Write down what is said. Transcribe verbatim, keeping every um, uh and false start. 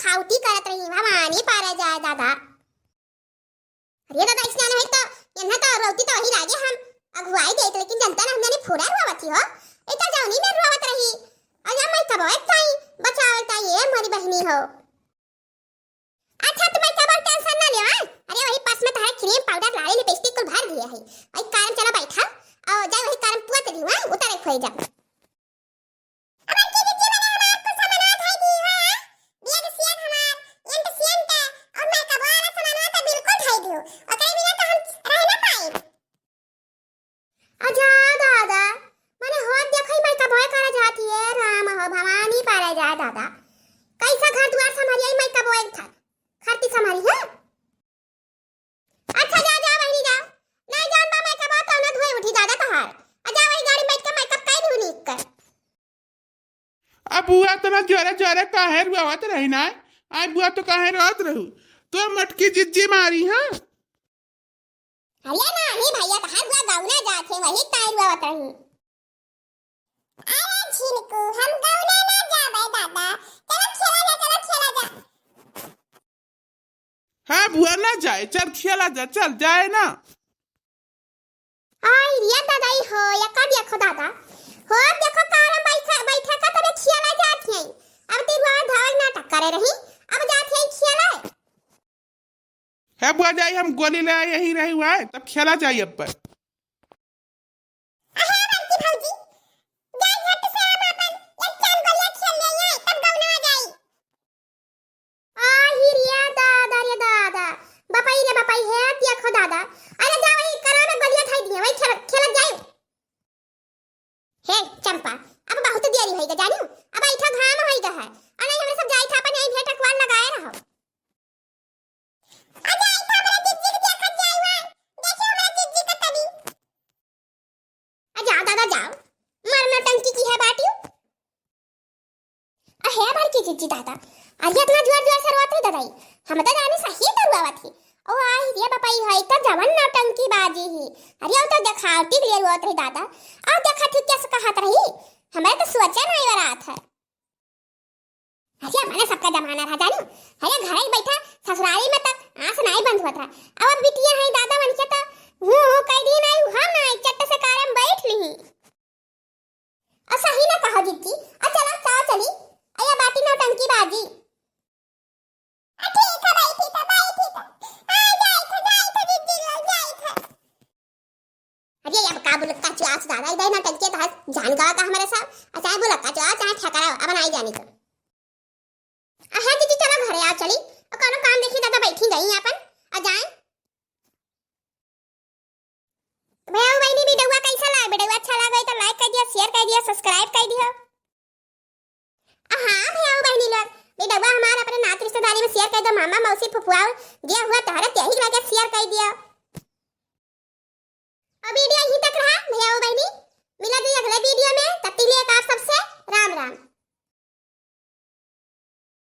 देखखावटी करत रही, भवानी पारे जाए दादा। अरे दादा, इसने नहीं तो, इन्हें तो रोती तो वही लागे हम अगुवाई देत, लेकिन जनता ना हमने पूरा रुआवत ही हो। ए तो जौनी में रुआवत रही। और या मैं कब एक ताई बचावल ताई, ए मोरी बहनी हो। अच्छा, तू मैं कब tension ना ले, हाँ? अरे वही पर्स में तोहरे cream, powder, लाली, lipstick कुल भर दिया है। वही कारण चला बैठा, और जाए वही कारण पुआ तेरी, हाँ? उतारे खोए जा। अब की दीदी बने हमार कुल सामानवा धई दी हो, bag सेट हमार, एंट सेंट, और makeup वाला सामानवा तो बिल्कुल धई दियो। ओकरे बिना तो हम रह ना पाई। अच्छा दादा, मने होत देखई makeup करे जाती है, राम हो भवानी पारे जाए दादा। कैसा घर दुआर संभालिए makeup एक था, खरती संभाली है। अच्छा, जा, जा, बहिनी, जा। नहीं जान बा, makeup तो ना धोए उठी दादा तोहार। आ जा, वही गाड़ी में बैठ के makeup कर दू नीक कर। अब बुआ तना जोरे जोरे काहे रुआवत रही ना? आई बुआ तो काहे रोत रहू? तो मटकी जिज्जी मारी, हाँ? अरे नाही भैया, तोहार बुआ गौना जात है, वही ताई रुआवत रही। अरे झिनकू, हम गौना ना जाबे दादा। चलो खेला जा, चलो खेला जा। हाँ बुआ, ना जाए, चल खेला जा, चल जाए ना। आई रे दादा, ई हो, या का देखो दादा, हो देखो कार में बैठा, बैठा का तबे खेला जात है। अब ती बुआ धावल नाटक करे रही, अब जात है खेला। है बुआ, जाई हम गोली ले आई, यही रही हुआ है, तब खेला जाई अब पर। अहे बड़की भौजी, जाई झट से हम अपन एक चार गोलियां खेल ले आई, तब गौना जाई। आ ही रे दादा रे दादा, बपई रे बपई, हे देखो दादा, अरे जा वही करा में गोलियां खाई दिए, वही खेल, खेलत जाई। हे चंपा, अब बहुत देरी होई गा जानियो, अब ऐठा घाम होई गा है, और नहीं हमरे सब जाई था अपन यही भेंट अखबार लगाए रहो। आ जाई तो हमरा जिज्जी के देखत जाई हुआ। देखियो हमरा जिज्जी के तनी। आ जाओ दादा जाओ, मर नौटंकी की है बाटियो। अहे हमार की जिज्जी दादा, अरे इतना जोर जोर से रोत है दादाई, हम तो जाने सही तो रुआवत ही। ओ आई रे बपई, है तो जवन नौटंकी बाजी ही। अरे वो तो देखावटी के लिए रोत रही दादा, और देखा थी कैसे कहत रही, हमारे तो सोचा नहीं वरात है। अरे, मने सबका जमाना रहा जानी। अरे, घरे बैठा ससुरारी में तक आँस नाई बंद होत रहा। अब बिटिया है दादा, मन के तो हूँ, हूँ, कह दी नाई, हम नाई, चट्ट से कारम बैठ ली। और सही ना कहो जिज्जी, और चलो, चाव चली, अरे बाटी नौटंकी बाजी। आ, ठीक है भाई, ठीक है भाई, ठीक है। आ, जाई थे, जाई थे जिज्जी लोग, जाई थे। अरे अब का बोलत का चुआच दादा, इधर नौटंकी तो है, जान गवा का हमारे साथ। अच्छा है बोलत का चुआच, चाहे ठकरा, अब नाई जानी तो। अहे दीदी चलो घरे आओ चली, और कोनो काम देखी दादा बैठी गई अपन, आ जाए। भैया बहनी वीडियो कैसा लगा? वीडियो अच्छा लगा तो like कर दिया, share कर दिया, subscribe कर दिया। आ हाँ भैया बहनी लोग, वीडियो हमारे अपने नात रिश्तेदारी में share कर दो, मामा मौसी फुफुआ जे हुआ तहरे तेही लगे share कर दिया।